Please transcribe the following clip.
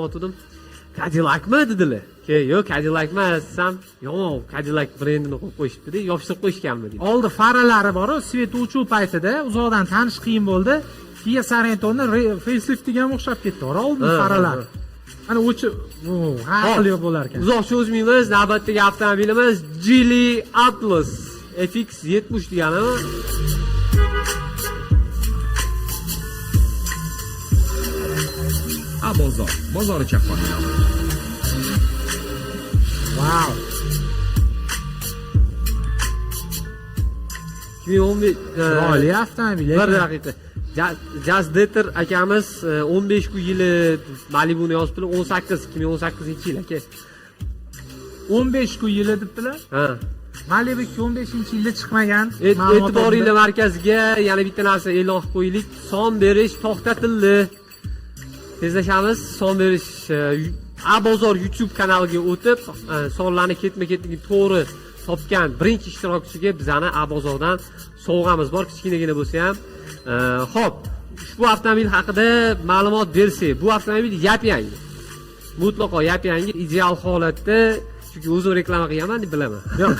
Otdim, Cadillacmi dedilar. Keyin yo'q, Cadillac emas desam, yomon Cadillac brendini qo'yib qo'yishibdi, yopishtirib qo'yishganmi deydi. Oldi faralari boru, свет o'chuv paytida uzoqdan tanish qiyin bo'ldi. Kia Sorentoni faceliftiga ham o'xshab ketdi. Ora oldin faralar. Mana o'chib, har xil bo'lar ekan. Uzoq cho'zmaymiz, navbatdagi avtomobilimiz Geely Atlas FX70 degani. A bozor, bozori chaqqon. Vau. 2015 Chiroyli avtomobil. Bir daqiqa. Jazdeter akamiz 15 ku yili Malibuni yozibdilar, 18, 2018 yil aka. 15 ku yili debdilar. Ha. Malibu 2015-yilda chiqmagan. E'tiboringlar markazga yana bitta narsa e'lon qilib qo'yaylik. Son berish to'xtatildi. Tezlashamiz. Son berish A Bozor YouTube kanaliga o'tib, sonlarni ketma-ketligi to'g'ri topgan birinchi ishtirokchiga bizani A Bozordan sovg'amiz bor, kichkinagina bo'lsa ham. Xo'p, ushbu avtomobil haqida ma'lumot bersak, bu avtomobil yap-yangi. Mutlaqo yap-yangi, ideal holatda, chunki o'zim reklama qilganman deb bilaman. Yo'q.